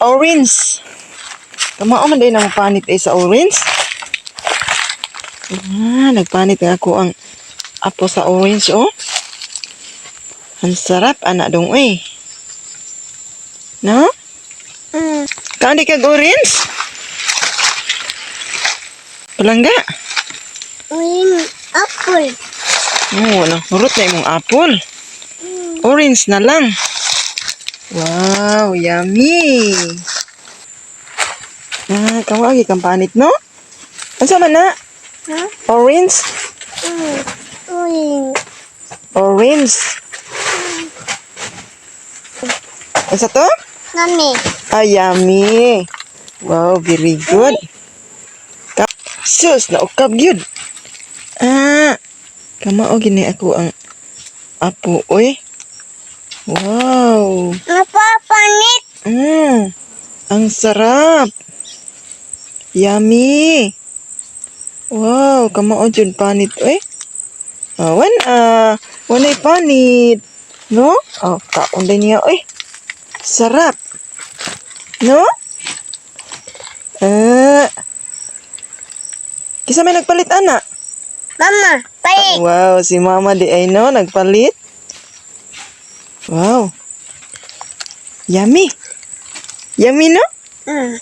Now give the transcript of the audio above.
Orange. Kamao man din ang panit eh sa orange. Ah, nagpanit nga ako ang apo sa orange, oh. Ang sarap, anak dong, eh. No? Mm. Kaon di kag orange? Palangga. Win apple. Oo, no. Hurot na imong apple. Orange na lang. Wow, yummy. Ah, kawagi kang panit, no? Unsa man na? Huh? Orange? Win. Orange. Unsa to? Nami. Ah, yummy. Wow, very good. Sus, naukab gyud. Ah, kamao gini ako ang apo, oy. Wow. Napapanit. Ang sarap. Yummy. Wow, kamao jud panit, oy. Ah, wan ah, wanay panit. No? Oh, kaon din niya, oy. Sarap. No? Eh. Kinsa may nagpalit, ana? Mama, palit. Wow, si Mama di ay no, nagpalit. Wow. Yummy. Yummy, no? Mm.